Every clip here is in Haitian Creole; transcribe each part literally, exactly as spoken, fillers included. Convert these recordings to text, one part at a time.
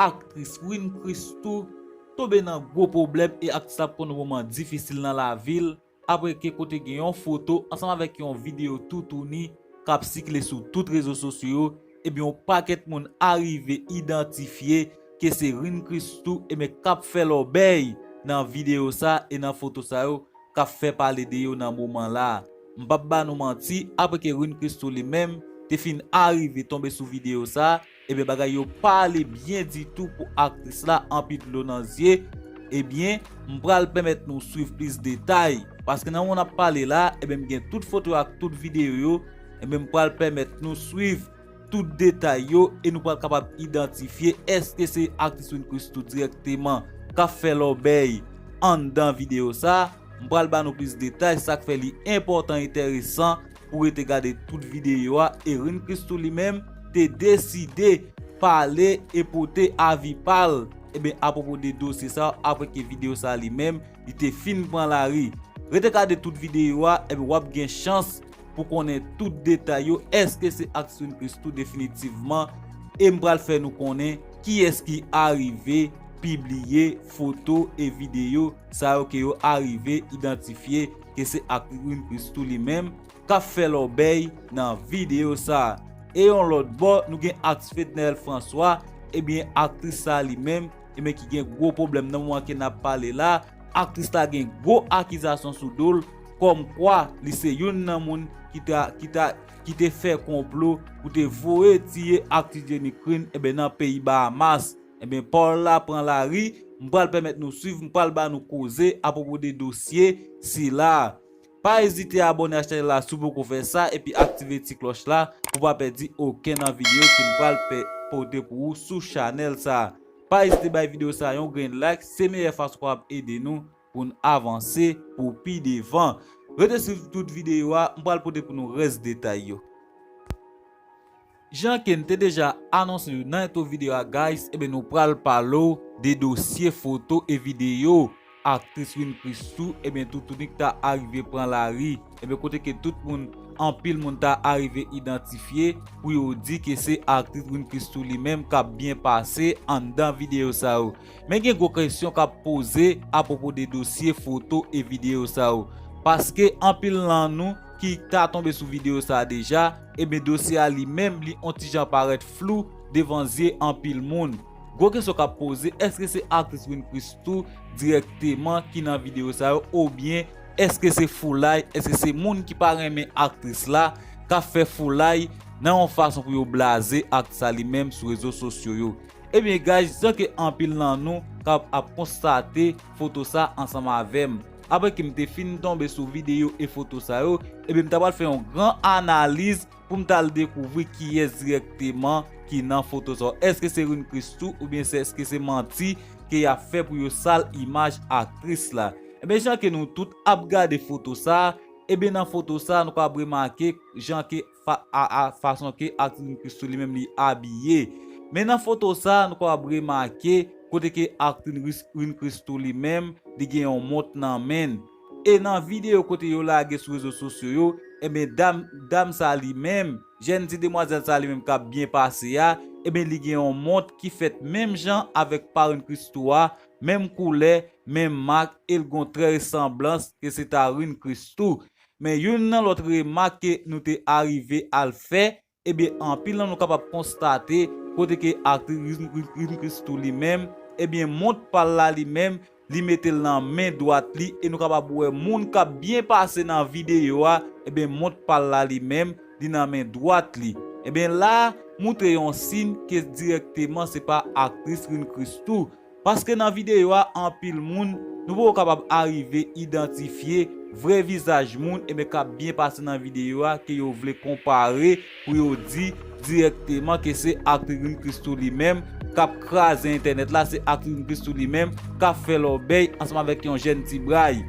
aktris Rune Christou tonbe nan gwo pwoblèm e aktris la ap konn yon moman difisil nan lavi l, apre ke kote gen yon foto ansanm avèk yon videyo toutouni k ap sikile sou tout rezo sosyo yo, ebyen yon pakèt moun arive idantifye ke se Rune Christou ebyen k ap fè lòbèy nan videyo sa e nan foto sa yo k ap fè pale de yo nan moman la. M p ap ba nou manti, apre ke Rune Christou li menm te fin arive tonbe sou videyo sa, ebyen bagay yo pa ale byen ditou pou aktris la, anpil dlo nan zye. Ebyen, m pral pèmèt nou swiv plis detay, paske nan moman n ap pale la, ebyen m gen tout foto ak tout videyo yo, ebyen m pral pèmèt nou swiv tout detay yo e nou pral kapab idantifye èske se aktris Rune Christou dirèkteman k ap fè lòbèy anndan videyo sa. M pral ba nou plis detay, sa k fè li enpòtan, enteresan pou rete gade tout videyo a. E Rune Christou li menm te deside pale e pote avi pa l, ebyen, apwopo de dosye sa, apre ke videyo sa li menm, li te fin pran lari. Rete gade tout videyo a, ebyen, w ap gen chans pou konnen tout detay yo, èske se aktris Rune Christou definitivman, e m pral fè nou konnen kiyès ki arive pibliye foto e videyo sa yo ke yo arive idantifye ke se aktris Rune Christou li menm k ap fè lòbèy nan videyo sa. E yon lòt bò, nou gen aktris Fednaelle François, ebyen aktris sa li menm, ebyen ki gen gwo pwoblèm nan moman ke n ap pale la, aktris la gen gwo akizasyon sou do l, kòmkwa li se youn nan moun ki ta, ki ta, ki te fè konplo pou te voye tiye aktris Jenny Crane, ebyen nan peyi Bahamas. Ebyen, pawòl la pran lari, m pral pèmèt nou swiv, m pral ba nou koze apwopo de dosye sila. Pa ezite abòne ak chanèl la si w poko fè sa, epi aktive ti klòch la pou w pa pèdi okenn nan videyo ke m pral pè-, pote pou ou sou chanèl sa. Pa ezite bay videyo sa yon grenn like, se meyè fason w kapab ede nou pou n avanse pou pi devan. Rete swiv tout videyo a, m pral pote pou nou rès detay yo. Jan ke n te deja anonse nou nan entwo videyo a, guys, ebyen nou pral pale w de dosye foto e videyo aktris Rune Christou, ebyen toutouni k ta arive pran lari. Ebyen kote ke tout moun, anpil moun ta arive idantifye pou yo di ke se aktris Rune Christou li menm k ap byen pase anndan videyo sa yo. Men gen gwo kesyon k ap poze apwopo de dosye foto e videyo sa yo. Paske anpil nan nou ki ta tonbe sou videyo sa a deja, ebyen dosye a li menm li on ti jan parèt flou devan zye anpil moun. Gwo kesyon k ap poze, èske se aktris Rune Christou dirèkteman ki nan videyo sa yo, oubyen èske se foulay, èske se moun ki pa renmen aktris la k ap fè foulay nan yon fason pou yo blaze aktris la li menm sou rezo sosyo yo? Ebyen, guys, jan ke anpil nan nou k ap, ap konstate foto sa ansanm avè m. Apre ke m te fin tonbe sou videyo e foto sa yo, ebyen, m ta pral fè yon gran analiz pou m t al dekouvri kiyès dirèkteman ki nan foto sa yo. Èske se Rune Christou oubyen se, èske se manti ke y ap fè pou yo sal imaj aktris la? Ebyen, jan ke nou tout ap gade foto sa, ebyen, nan foto sa, nou kapab remake jan ke fa-, a, a, fason ke aktris Rune Christou li menm li abiye. Men nan foto sa, nou kapab remake kote ke aktris Rune Christou li menm, li gen yon mont nan men l. E nan videyo kote yo lage sou rezo sosyo yo, ebyen, dam, dam sa li menm, jèn ti demwazèl sa li menm k ap byen pase a, ebyen, li gen yon mont ki fèt menm jan avèk pa Rune Christou a, menm koulè, menm mak, e l gen yon trè resanblans ke se ta Rune Christou. Men youn nan lòt remak ke nou te arive al fè, ebyen, anpil nan nou kapab konstate kote ke aktris Rune, Rune, Rune Christou li menm, ebyen, mont pa l la li menm, li mete l nan men dwat li, e nou kapab wè moun k ap byen pase nan videyo a, ebyen, mont pa l la li menm, li nan men dwat li. Ebyen, la, moutre yon siy ke dirèkteman se pa aktris Rune Christou. Paske nan videyo a, anpil moun, nou poko kapab arive idantifye vrè vizaj moun, ebyen, k ap byen pase nan videyo a, ke yo vle konpare pou yo di dirèkteman ke se aktris Rune Christou li menm k ap kraze entènèt la, se aktris Rune Christou li menm k ap fè lòbèy ansanm avèk yon jèn ti bray.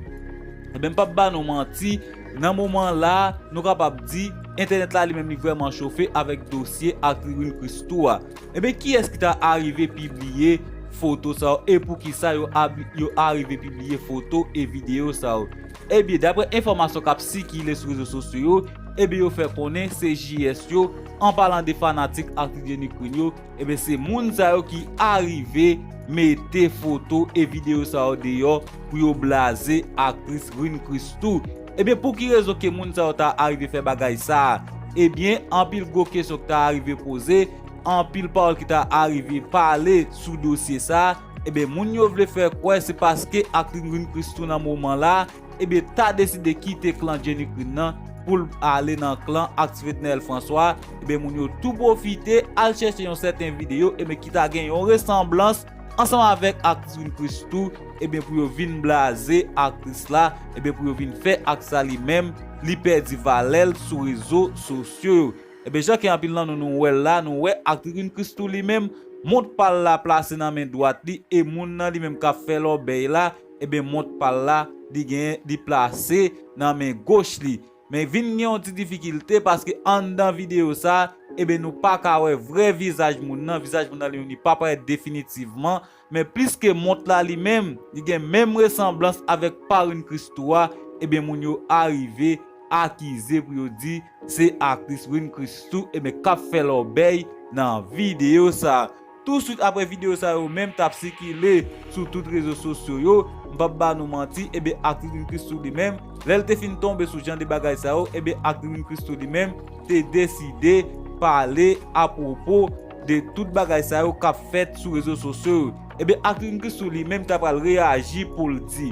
Ebyen, m p ap ba nou manti, nan moman la, nou kapab di, entènèt la li menm li vrèman chofe avèk dosye aktris Rune Christou a. Ebyen, kiyès ki ta arive pibliye foto sa yo e poukisa yo abi-, yo arive pibliye foto e videyo sa yo? Ebyen, daprè enfòmasyon k ap sikile sou rezo sosyo yo, Ebyen yo fè konnen se J S yo, an palan de fanatik aktris Jenny Queen yo, ebyen se moun sa yo ki arive mete foto e videyo sa yo deyò pou yo blaze aktris Rune Christou. Ebyen pou ki rezon ke moun sa yo ta arive fè bagay sa a? Ebyen anpil gwo kesyon ki ta arive poze, anpil pawòl ki ta arive pale sou dosye sa a. Ebyen moun yo vle fè kwè se paske aktris Rune Christou nan moman la, ebyen ta deside kite klan Jenny Queen nan pou l ale nan klan aktris Fednaelle François. Ebyen moun yo tou pwofite al chèche yon sèten videyo ebyen ki ta gen yon resanblans ansanm avèk aktris Rune Christou, ebyen pou yo vin blaze aktris la, ebyen pou yo vin fè aktris la li menm li pèdi valè l sou rezo sosyo yo. Ebyen jan ke anpil nan nou nou wè l la, nou wè aktris Rune Christou li menm, mont pa l la plase nan men dwat li e moun nan li menm k ap fè lòbèy la, ebyen mont pa l la li gen li plase nan men goch li. Men vin gen yon ti difikilte paske anndan videyo sa, ebyen nou pa ka wè vrè vizaj moun nan, vizaj moun nan li menm li pa parèt definitivman, men pliske mont la li menm li gen menm resanblans avèk pa Rune Christou a, ebyen moun yo arive akize pou yo di se aktris Rune Christou ebyen k ap fè lòbèy nan videyo sa. Touswit apre videyo sa yo menm t ap sikile sou tout rezo sosyo yo, m p ap ba nou manti, ebyen aktris Rune Christou li menm, lè l te fin tonbe sou jan de bagay sa yo, ebyen aktris Rune Christou li menm te deside pale apwopo de tout bagay sa yo k ap fèt sou rezo sosyo yo. Ebyen aktris Rune Christou li menm ta pral reyaji pou l di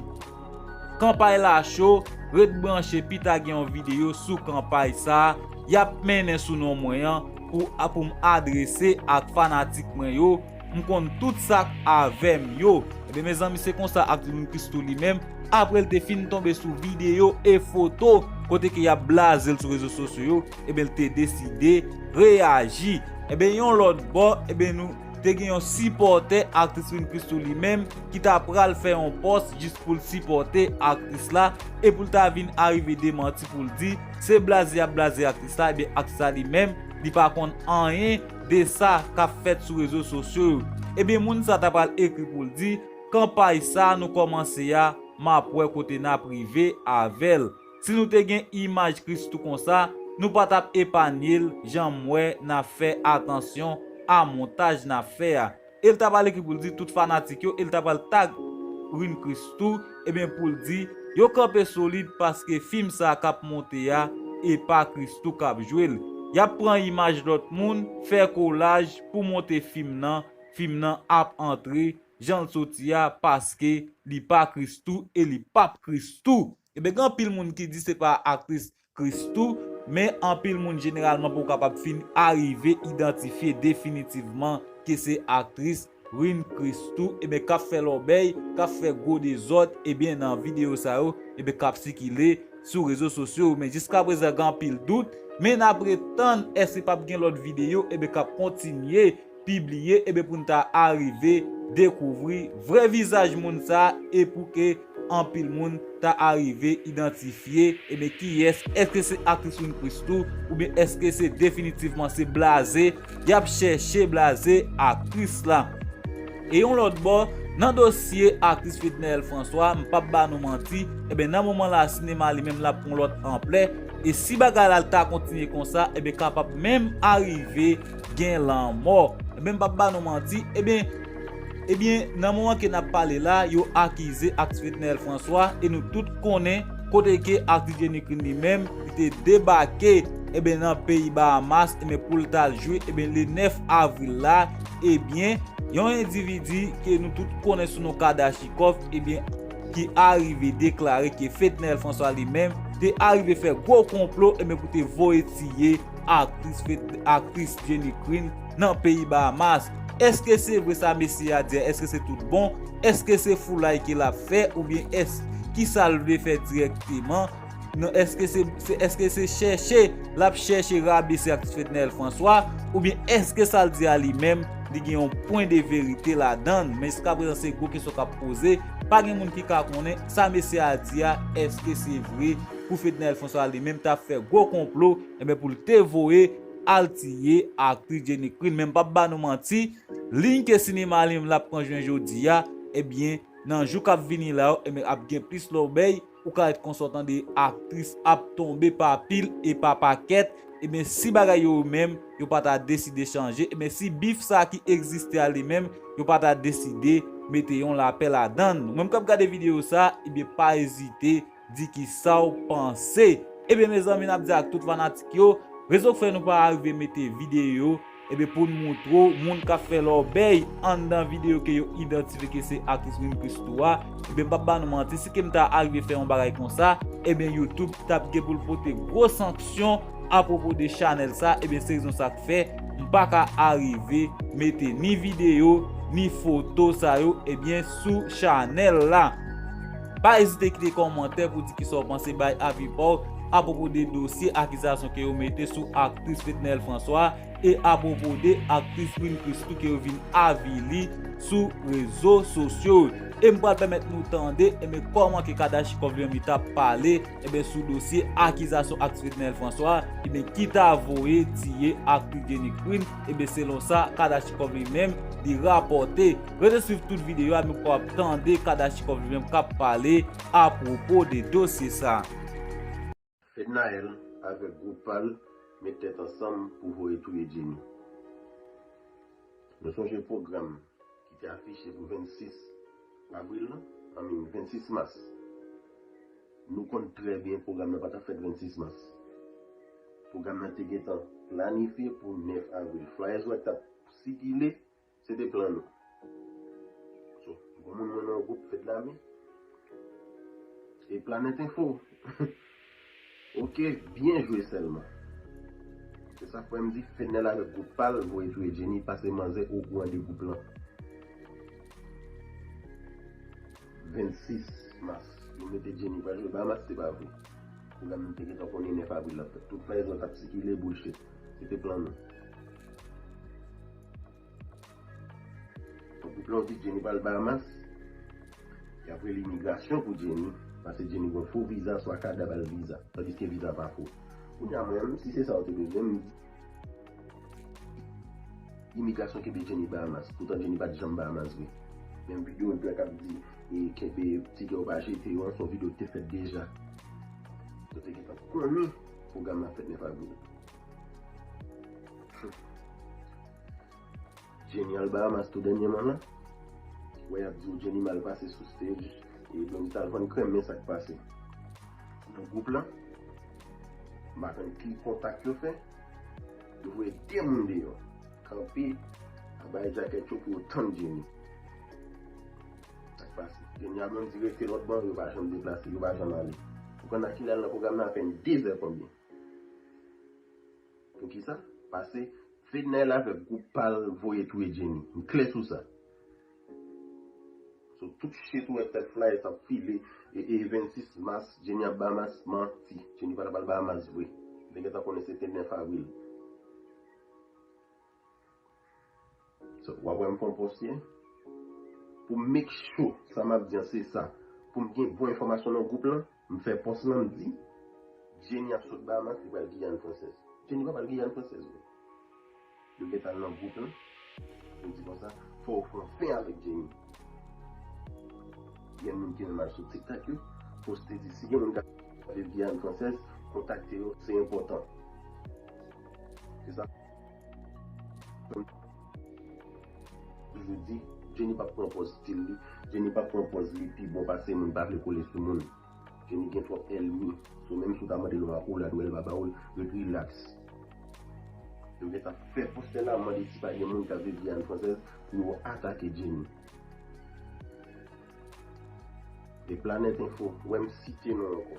kanpay la cho, ret branche pita gen yon videyo sou kanpay sa a y ap mennen sou non mwen an pou pou m adrese ak fanatik mwen yo, m konn tout sa k avè m yo. Ebyen mezanmi se konsa aktris Rune Christou li menm, apre l te fin tonbe sou videyo e foto kote ke y ap blaze l sou rezo sosyo yo, ebyen l te deside reyaji. Ebyen yon lòt bò, ebyen nou te gen yon sipòtè aktris Rune Christou li menm ki ta pral fè yon pòs jis pou l sipòte aktris la e pou l ta vin arive demanti pou l di se blaze y ap blaze aktris la, ebyen aktris la li menm li pa konn anyen de sa k ap fèt sou rezo sosyo yo. Ebyen moun sa ta pral ekri pou l di kanpay sa nou kòmanse a, m ap wè kote n ap rive avè l. Si nou te gen imaj Christou konsa, nou pa t ap epanye l jan m wè n ap fè atansyon a montaj n ap fè a. E l ta pral ekri pou l di tout fanatik yo e l ta pral tag Rune Christou ebyen pou l di yo kanpe solid paske fim sa k ap monte a e pa Christou k ap jwe l. Y ap pran imaj lòt moun, fè kolaj pou monte fim nan, fim nan ap antre jan l soti a paske li pa Christou e li p ap Christou. Ebyen gen anpil moun ki di se pa aktris Christou, men anpil moun jeneralman poko kapab fin arive idantifye definitivman ke se aktris Rune Christou ebyen k ap fè lòbèy, k ap fè gwo dezòd ebyen nan videyo sa yo ebyen k ap sikile sou rezo sosyo yo. Men jiskaprezan gen anpil dout, men n ap ret tann èske p ap gen lòt videyo ebyen k ap kontinye pibliye ebyen pou n ta arive dekouvri vrè vizaj moun sa e pou ke anpil moun ta arive idantifye ebyen kiyès, èske se aktris Rune Christou oubyen èske se definitivman se blaze y ap chèche blaze aktris la. E yon lòt bò, nan dosye aktris Fednaelle François, m p ap ba nou manti, ebyen nan moman la sinema li menm l ap pran lòt anplè e si bagay la ta kontinye konsa ebyen kapab menm arive gen lanmò. Ebyen m p ap ba nou manti, ebyen ebyen nan moman ke n ap pale la yo akize aktris Fednaelle François e nou tout konnen kote ke aktris Jenny Queen li menm li te debake ebyen nan peyi Bahamas ebyen pou l t al jwe ebyen le nèf avril la ebyen yon endividi ke nou tout konnen sou non Kadachikov ebyen ki arive deklare ke Fednaelle François li menm te arive fè gwo konplo ebyen pou te voye tiye aktris Fed- aktris Jenny Queen nan peyi Bahamas. Èske se vre sa mesye a di a? Èske se tout bon? Èske se foulay ke l ap fè oubyen èske kisa l vle fè dirèkteman? Non, èske se, se èske se chèche l ap chèche rabese aktris Fednaelle François oubyen èske sa l di a li menm li gen yon pwen de verite ladan l? Men jiskaprezan se gwo kesyon k ap poze. Pa gen moun ki ka konnen sa mesye a di a èske se vre pou Fednaelle François li menm t ap fè gwo konplo ebyen pou l te voye al tiye aktris Jenny Queen. Men m p ap ba nou manti, liy ke sinema li menm l ap pran jwen jodi a, ebyen nan jou k ap vini la yo ebyen ap gen plis lòbèy Ou ka ret konsa w tande aktris ap tonbe pa pil e pa pakèt. Ebyen, si bagay yo menm, yo pa ta deside chanje, ebyen, si bif sa ki egziste a li menm, yo pa ta deside mete yon lapè ladann. Ou menm k ap gade videyo sa, ebyen, pa ezite di kisa w panse. Ebyen, mezanmi, n ap di ak tout fanatik yo, rezon k fè nou pa arive mete videyo, ebyen, pou n moutre w moun k ap fè lòbèy anndan videyo ke yo idantifye ke se aktris Win Christou a, ebyen, m p ap ba nou manti, si ke m ta arive fè yon bagay konsa, ebyen, YouTube t ap gen pou l pote gwo sanksyon apwopo de chanèl sa, ebyen, se rezon sa k fè m pa ka arive mete ni videyo, ni foto sa yo, ebyen, sou chanèl la. Pa ezite kite kòmantè pou di kisa w panse, bay avi pa w apwopo de dosye akizasyon ke yo mete sou aktris Fednaelle François e apwopo de aktris Win Christou ke yo vin avili sou rezo sosyo. E m pral pèmèt nou tande, ebyen, kòman ke Kadachikov li menm li t ap pale, ebyen, sou dosye akizasyon aktris Fednaelle François, ebyen, ki ta voye tiye aktris Jenny Queen, ebyen, selon sa Kadachikov li menm li rapòte. Rete swiv tout videyo a, nou pral tande Kadachikov li menm k ap pale apwopo de dosye sa. Fednaelle avèk gwoup pa l met tèt ansanm pou voye touye Jenny. Nou sonje pwogram ki te afiche pou vennsis avril lan, I mean, vennsis mas. Nou konn trè byen pwogram nan pa t ap fèt vennsis mas. Pwogram nan te gentan planifye pou nèf avril. Flyers wè k t ap sikile, se te plan nou. So, gon moun mwen nan yon gwoup fè dlame. E Planet Info. Ok, byen jwe sèlman. Se sa k fè m di Fednaelle avèk gwoup pa l voye touye Jenny, pase manzè okouran de gwoup lan. Vennsis mas, yo mete Jenny pral jwe Bahamas, se pa vre. Pwogram nou te gentan konnen nèf avril l ap fèt. Tout flyers lan t ap sikile, bullshit. Se te plan nou. Donk, gwoup lan di Jenny pral Bahamas, y ap rele imigrasyon pou Jenny, paske Jenny gen fo viza, swa Canada ba l viza, tandiske viza pa fo. Kounye a, mwen menm, si se sa w te bezwen, m di, imigrasyon kenbe Jenny Bahamas, poutan Jenny pa t janm Bahamas vre. Menm videyo l k ap di, e, kenbe tigè w pa jete yo an, se yon videyo ki te fèt deja. Yo te gentan konnen pwogram nan fèt nèf avril. Jenny al Bahamas tou dènyèman lan. Wè y ap di w Jenny mal pase sou stage, e Blondedy t al vann krèm, men sa k pase. Nan gwoup lan, m pa konn ki kontak yo fè, yo voye de moun deyò. Kanpe, ap bay djakèt yo pou yo tann Jenny. Sa k pase? Jenny a Blondedy rete lòt bò, yo pa janm deplase, yo pa janm ale. Ou konn a kilè al nan pwogram nan? Apèn de zè konbyen. Poukisa? Paske Fednaelle avèk gwoup pa l voye touye Jenny. M klè sou sa. So, tout shit ou wè tèt flyers ap file, e, e vennsis mas, Jenny ap Bahamas, manti. Jenny pa t ap al Bahamas vre. Li gentan konnen se te nèf avril. So, w ap wè m fè yon pòs ye. Pou m make sure, sa m ap di an se sa. Pou m gen bon enfòmasyon nan gwoup lan, m fè pòs lan, m di, Jenny ap sot Bahamas, li pral Giyàn Fransèz. Jenny pa pral Giyàn Fransèz vre. Yo gentan nan gwoup lan. Yo di konsa, fò w fè yon fen avèk Jenny. Gen moun ki menm al sou TikTok yo, poste di si gen moun k ap viv Giyàn Fransèz, kontakte yo, se enpòtan. Se sa. Toujou di, Jenny p ap pran pòz stil li, Jenny p ap pran pòz li pi bon pase moun, pa vle kole sou moun. Jenny gen twòp ènmi. So, menm si w ta mande l yon akolad, ou wè l pa ba w l, ret rilaks. Yo gentan fè pòs la, mande si pa gen moun k ap viv Giyàn Fransèz pou yo atake Jenny. E Planet Info, wè m site non ankò.